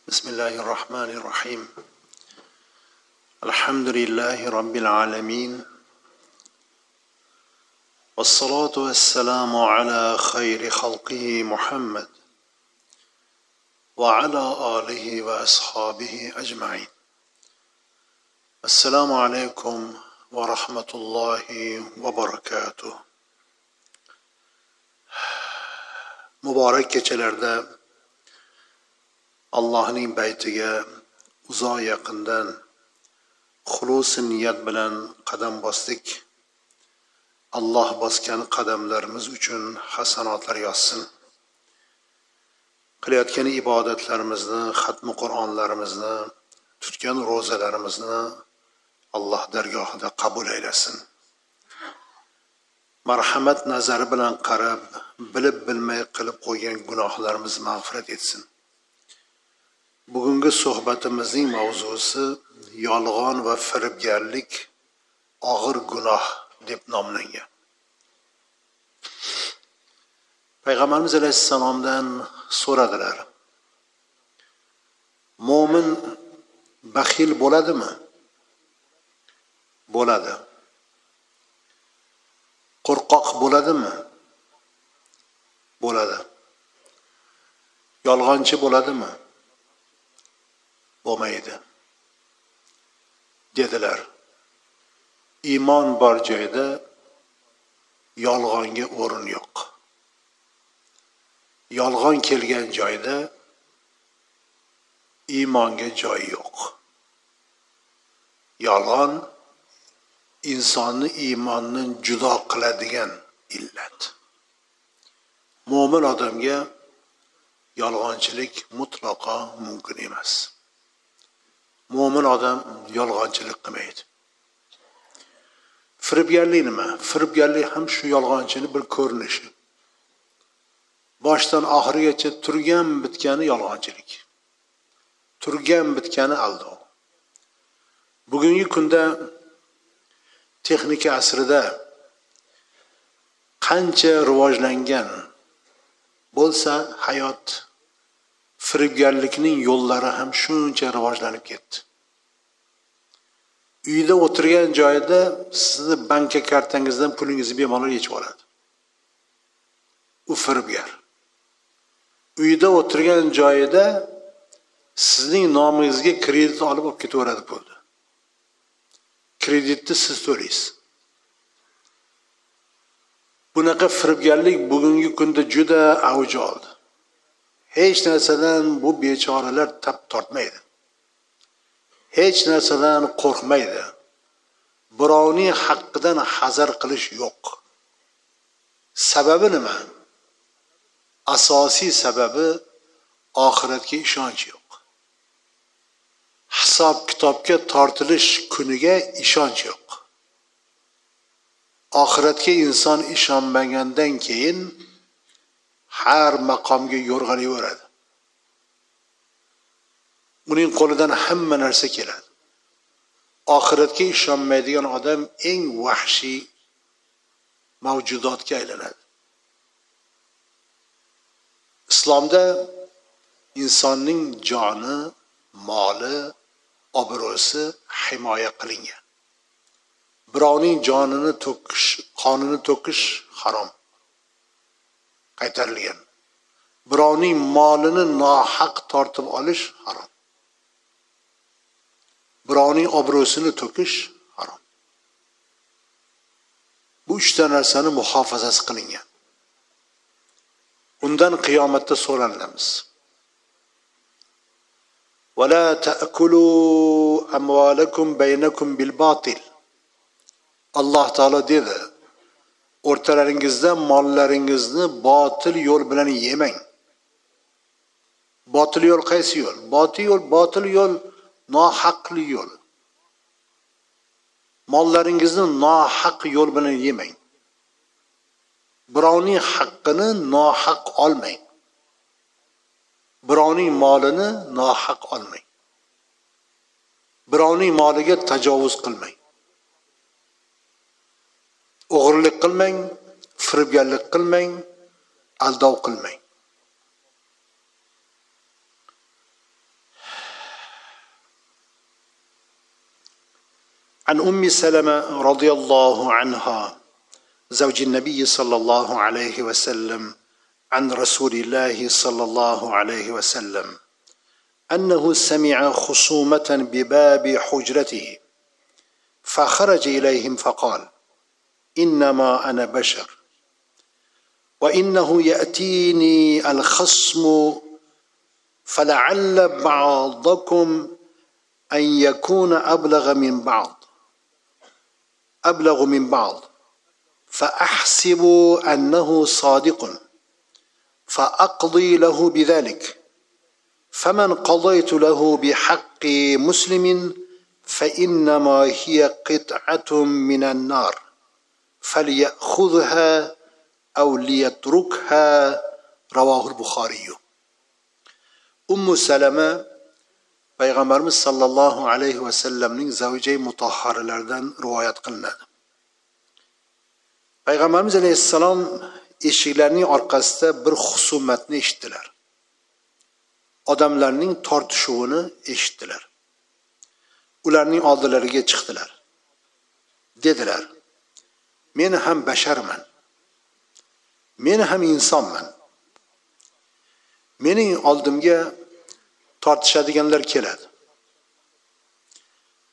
بسم الله الرحمن الرحيم. الحمد لله رب العالمين، والصلاة والسلام على خير خلقه محمد وعلى آله وأصحابه أجمعين. السلام عليكم ورحمة الله وبركاته. Muborak kechalarda Allohning baytiga uzoq yaqindan xulus niyat bilan qadam bosdik. Alloh bosgan qadamlarimiz uchun hasanotlar yozsin. Qilayotgan ibodatlarimizni, xatmi Qur'onlarimizni, tutgan ro'zalarimizni Alloh dargohida qabul aylasin. Marhamat nazari bilan qarab, bilib bilmay qilib qo'ygan gunohlarimizni mag'firat etsin. Bugungi suhbatimizning mavzusi yolg'on va firibgarlik og'ir gunoh deb nomlangan. Payg'ambarimiz alayhissalomdan so'radilar: Mo'min baxil bo'ladimi? Bo'ladi. Qo'rqoq bo'ladimi? Bo'ladi. Yolg'onchi bo'ladimi? Bo'lmaydi. Dedilar. Iymon bor joyda yolg'onga o'rin yo'q. Yolg'on kelgan joyda iymonga joy yo'q. Yolg'on insonni iymondan judo qiladigan illat. Mo'min odamga yolg'onchilik mutlaqo mumkin emas. Mo'min odam yolg'onchilik qilmaydi. Firibgarlik nima? Firibgarlik ham shu yolg'onchining bir ko'rinishi. Boshdan oxirigacha turgan bitgani yolg'onchilik. Turgan bitgani aldov. Bugungi kunda texnika asrida qancha rivojlangan bo'lsa, hayot firibgarlikning yo'llari ham shuncha rivojlanib ketdi. Uyda o'tirgan joyida sizni banka kartangizdan pulingizni bemalol yechib oladi. U firibgar. Uyda o'tirgan joyida sizning nomingizga kredit olib olib ketaveradi pulni. Kreditni siz to'laysiz. Bunaqa firibgarlik bugungi kunda juda avj oldi. Hech narsadan bu bechoralar tap tortmaydi. Hech narsadan qo'rqmaydi. Birovning haqqidan hazar qilish yo'q. Sababi nima? Asosiy sababi oxiratga ishonch yo'q. Hisob kitobga tortilish kuniga ishonch yo'q. Oxiratga inson ishonmagandan keyin har maqomga yo'rg'alayveradi. Uning qo'lidan hamma narsa keladi. Oxiratga ishonmaydigan odam eng vahshiy mavjudotga aylanadi. Islomda insonning joni, moli, obro'si himoya qilingan. Birovning jonini to'kish, qonini to'kish harom. Qaytarilgan. Birovning molini nohaq tortib olish harom. Birovning obro'sini to'kish harom. Bu uchta narsani muhofazasi qilingan. Undan qiyomatda so'ranamiz. Va la ta'kulu amwalakum baynakum bil batil. Alloh taolo dedi: o'rtalaringizda mollaringizni botil yo'l bilan yemang. Botil yo'l qaysi yo'l? Botil yo'l nohaqli yo'l. Mollaringizni nohaq yo'l bilan yemang. Birovning haqqini nohaq olmang. Birovning molini nohaq olmang. Birovning moliga tajovuz qilmang. O'g'irlik qilmang, firibgarlik qilmang, aldov qilmang. عن أم سلمة رضي الله عنها زوج النبي صلى الله عليه وسلم عن رسول الله صلى الله عليه وسلم أنه سمع خصومة بباب حجرته فخرج إليهم فقال: إنما أنا بشر وإنه يأتيني الخصم فلعل بعضكم أن يكون أبلغ من بعض فأحسب أنه صادق فأقضي له بذلك، فمن قضيت له بحق مسلم فإنما هي قطعة من النار فليأخذها أو ليتركها. رواه البخاري. Ummu Salama Payg'ambarimiz sallallohu alayhi va sallamning zavjai mutahharalaridan rivoyat qilinadi. Payg'ambarimiz alayhissalom eshiklarining orqasida bir husumatni eshitdilar. Odamlarning tortishuvini eshitdilar. Ularning oldilariga chiqdilar. Dedilar: Men ham basharman. Men ham insonman. Mening oldimga tortishadiganlar keladi.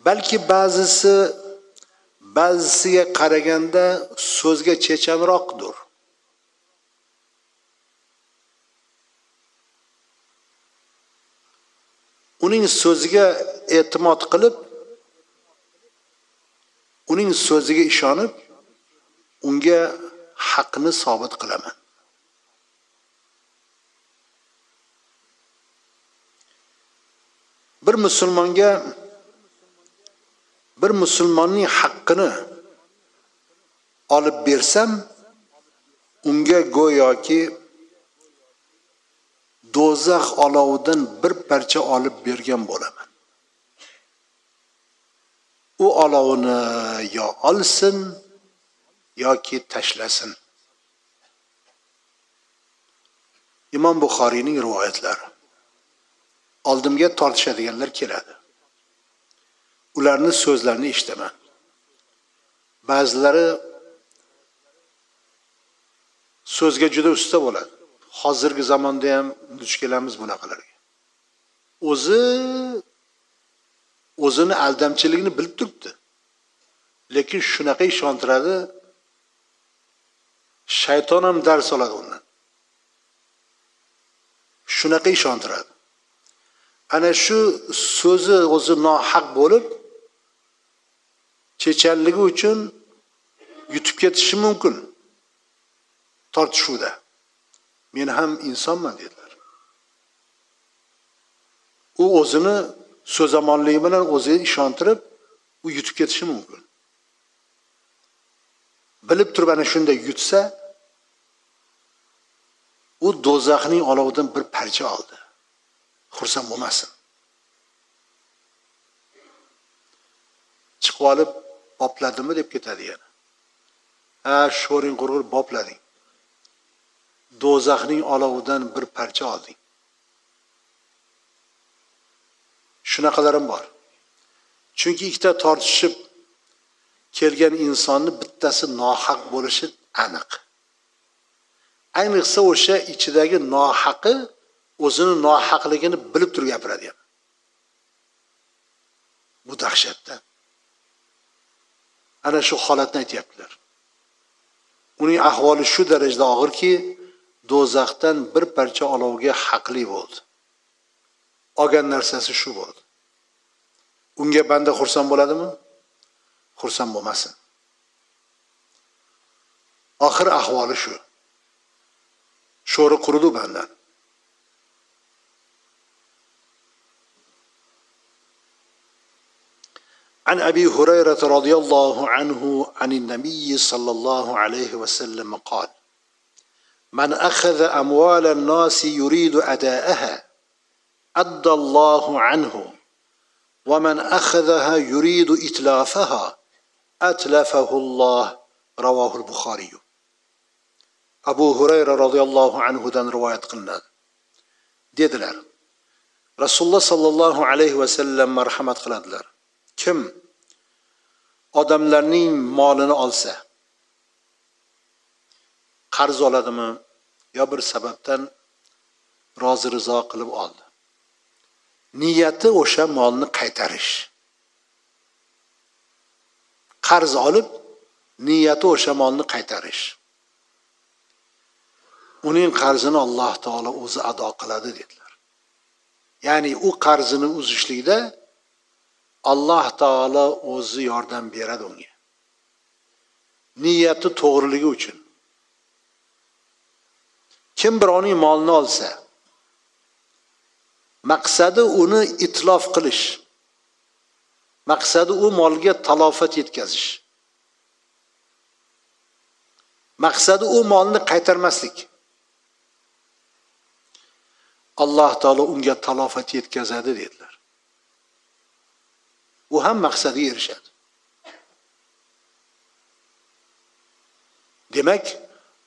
Balki ba'zisi ba'zisiga qaraganda so'zga chechanroqdir. Uning so'ziga e'timod qilib, uning so'ziga ishonib, unga haqni sobit qilaman. Bir musulmonga, bir musulmonning haqqini olib bersam, unga go'yoki do'zax olovidan bir parcha olib bergan bo'laman. U olovni yo olsin yoki tashlasin. Imom Buxoriyning rivoyatlari. Oldimga tortishadiganlar keladi. Ularni so'zlarini eshitaman. Ba'zilari so'zga juda usta bo'ladi. Hozirgi zamonda ham duch kelamiz bunaqalarga. O'zini aldamchiligini bilib turibdi. Lekin shunaqa ishontiradi, shayton ham dars oladi undan. Shunaqa ishontiradi. Ana shu so'zi o'zi nohaq bo'lib, chechanligi uchun yutib ketishi mumkin tortishuvda. Men ham insonman dedilar. U o'zini so'zamonligi bilan o'ziga ishontirib, u yutib ketishi mumkin. Bilib turib ana shunday yutsa, u do'zaxning olovidan bir parcha oldi. Xursand bo'lmasin. Chiqib olib bopladimi deb ketadi yana. Ha, sho'ring qurg'ur boplading. Do'zaxning olovidan bir parcha olding. Shunaqalarim bor. Chunki ikkita tortishib kelgan insonni bittasi nohaq bo'lishi aniq. Ayniqsa o'sha ichidagi nohaqi o'zini nohaqligini bilib turib gapiradi ham. Bu dahshatda. Ana shu holatni aytyaptilar. Uning ahvoli shu darajada og'irki, do'zaxdan bir parcha olovga haqli bo'ldi. Olgan narsasi shu bo'ldi. Unga banda xursand bo'ladimi? Xursand bo'lmasin. Oxir ahvoli shu. Sho'ri quridi bandan. عن أبي هريرة رضي الله عنه عن النبي صلى الله عليه وسلم قال: من أخذ أموال الناس يريد أداءها أدى الله عنه، ومن أخذها يريد إتلافها أتلفه الله. رواه البخاري. Abu Hurayra radhiyallohu anhudan rivoyat qilinadi. Dedilar: Rasululloh sallallohu alayhi va sallam marhamat qiladilar. Kim odamlarning molini olsa, qarz oladimi yo bir sababdan rozi rizo qilib oldi. Niyati o'sha molni qaytarish. Qarz olib, niyati o'sha molni qaytarish. Uning qarzini Alloh taolo o'zi ado qiladi dedilar. Ya'ni u qarzini uzishlikda Alloh taolo o'zi yordam beradi unga. Niyati to'g'riligi uchun. Kim birovning molini olsa, maqsadi uni itlof qilish, maqsadi u molga talofat yetkazish, maqsadi u molni qaytarmaslik. Alloh taolo unga talofat yetkazadi dedilar. U ham maqsadiga erishadi. Demak,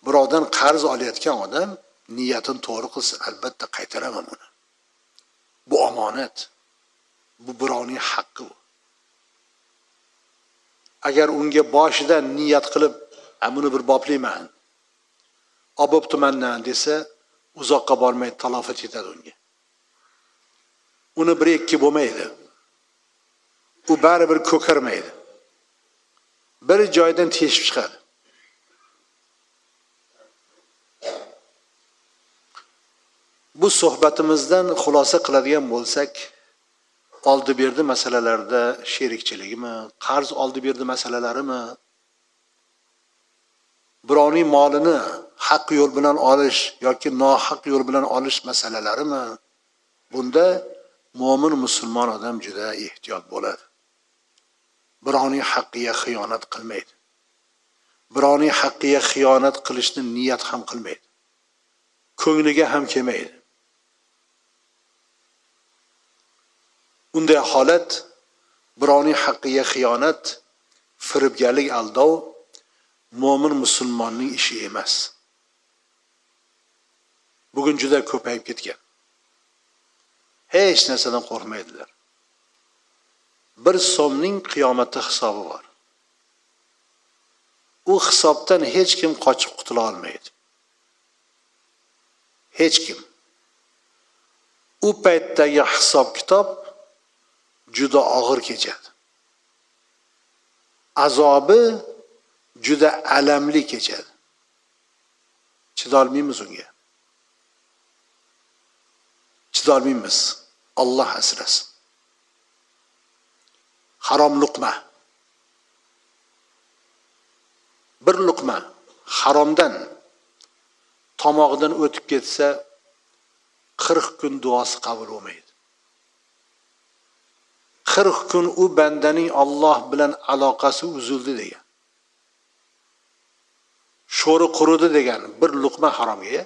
birovdan qarz olayotgan odam niyatini to'g'ri qilsin, albatta qaytaraman uni. Bu omonat. Bu birovning haqqi bu. Agar unga boshidan niyat qilib, buni bir boplayman, obobdi mandan desa, uzoqqa bormay talofat yetadi unga. Uni bir ikki bo'lmaydi. U baribir ko'karmaydi. Bir joydan teshib chiqadi. Bu suhbatimizdan xulosa qiladigan bo'lsak, oldi berdi masalalarda sherikchiligimi, qarz oldi berdi masalalarimi, birovning molini haq yo'l bilan olish yoki nohaq yo'l bilan olish masalalarimi, bunda mo'min musulmon odam juda ehtiyot bo'ladi. Birovning haqqiga xiyonat qilmaydi. Birovning haqqiga xiyonat qilishni niyat ham qilmaydi. Ko'ngliga ham kelmaydi. Bunday holat birovning haqqiga xiyonat, firibgarlik, aldov mo'min musulmonning ishi emas. Bugun juda ko'payib ketgan. Hech narsadan qo'rqmaydilar. Bir so'mning qiyomatda hisobi bor. U hisobdan hech kim qochib qutula olmaydi. Hech kim. U paytdagi hisob-kitob juda og'ir kechadi. Azobi juda alamli kechadi. Chidolmaymiz unga. Chidolmaymiz. Alloh asrasin. Harom luqma. Bir luqma haromdan tomog'idan o'tib ketsa 40 kun duosi qabul bo'lmaydi. 40 kun u bandaning Alloh bilan aloqasi uzildi degan. Sho'ri quridi degan bir luqma haromga.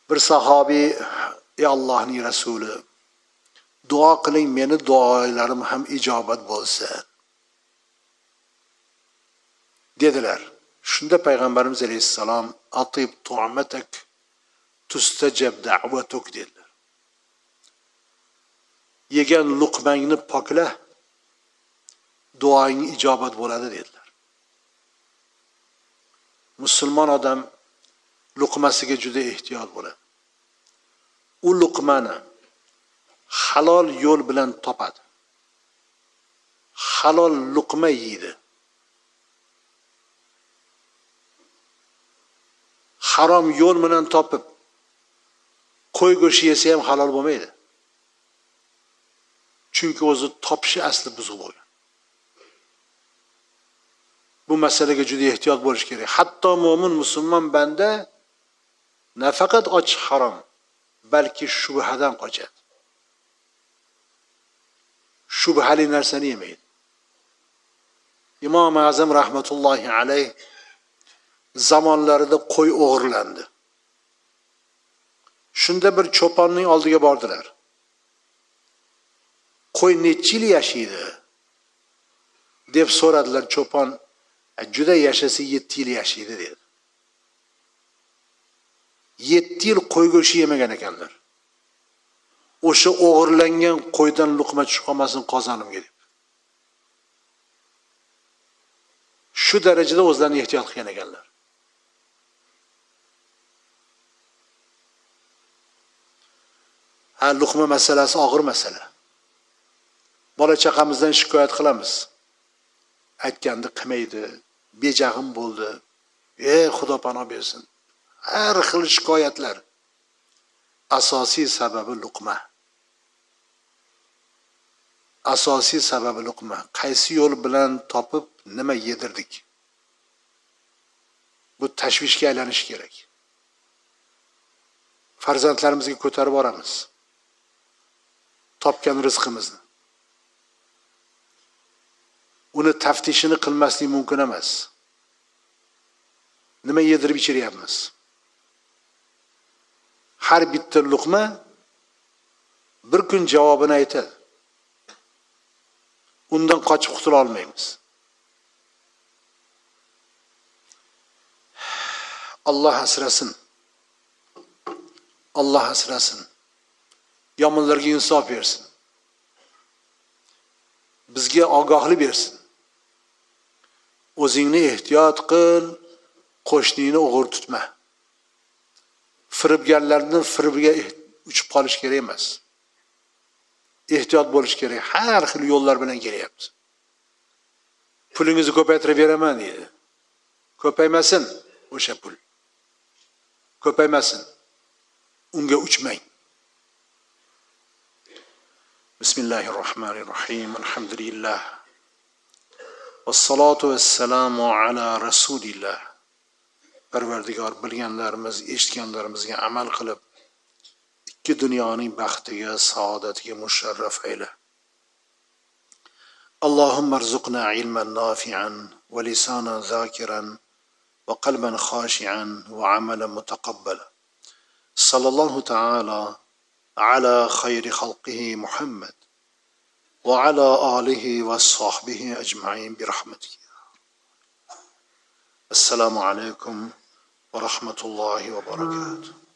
Bir sahobiy, ey Allohning rasuli, duo qiling, meni duolarim ham ijobat bo'lsin dedilar. Shunda payg'ambarimiz alayhissalom atib tu'matak tustajab da'vatuk dedilar. Yegan luqmangni pokla, duoing ijobat bo'ladi dedilar. Musulmon odam luqmasiga juda ehtiyot bo'ladi. U luqmani halol yo'l bilan topadi. Halol luqma yeydi. Harom yo'l bilan topib qo'y go'shti yesa ham halol bo'lmaydi. Chunki o'zi topishi asli buzuq bo'lgan. Bu masalaga juda ehtiyot bo'lish kerak. Hatto mo'min musulmon banda nafaqat ochiq harom, balki shubhadan qochadi. Shubhali narsani yemaydi. Imom Azam rahmatullohi alayh zamonlarida qo'y o'g'irlandi. Shunda bir cho'ponning oldiga bordilar. Qo'y necha yil yashaydi deb so'radilar. Cho'pon juda yashasa 7 yil yashaydi dedi. 7 yil qo'y go'shti yemagan ekanlar. O'sha o'g'irlangan qo'ydan luqma tushib qolmasin qozonimga deb. Shu darajada o'zlarini ehtiyot qilgan ekanlar. Ha, luqma masalasi og'ir masala. Bola chaqamizdan shikoyat qilamiz. Aytganda qilmaydi, bejag'im bo'ldi. Ey Xudo panoh bersin. Har xil shikoyatlar. Asosiy sababi luqma. Asosiy sababi luqma. Qaysi yo'l bilan topib nima yedirdik? Bu tashvishga aylanishi kerak. Farzandlarimizga ko'tarib boramiz topgan rizqimizni. Uni taftishini qilmaslik mumkin emas. Nima yedirib ichiryapmiz? Har bitta luqma bir kun javobini aytadi. Undan qochib qutula olmaymiz. Alloh asrasin. Alloh asrasin. Yomonlarga insof bersin. Bizga ogohlik bersin. O'zingni ehtiyot qil, qo'shningni o'g'ir tutma. Firibgarlarni firibga uchib qolish kerak emas. Ehtiyot bo'lish kerak. Har xil yo'llar bilan kelyapti. Pulingizni ko'paytirib beraman deydi. Ko'paymasin o'sha pul. Ko'paymasin. Unga uchmang. Bismillahirrohmanirrohim. Alhamdulillah. Vassalatu vassalamu ala rasulillah. Parvardigor bilganlarimiz, eshitganlarimizga amal qilib, ikki dunyoning baxtiga, saodatiga musharraf ayla. Allohumma arzuqna ilman nafi'an va lisanan zakiran va qalban khashi'an va amalan mutaqabbala. Sallallohu ta'ala ala xayri xalqihi Muhammad va ala alihi va sahbihi ajma'in bi rahmatik. Assalomu alaykum va rahmatullohi va barakatuh.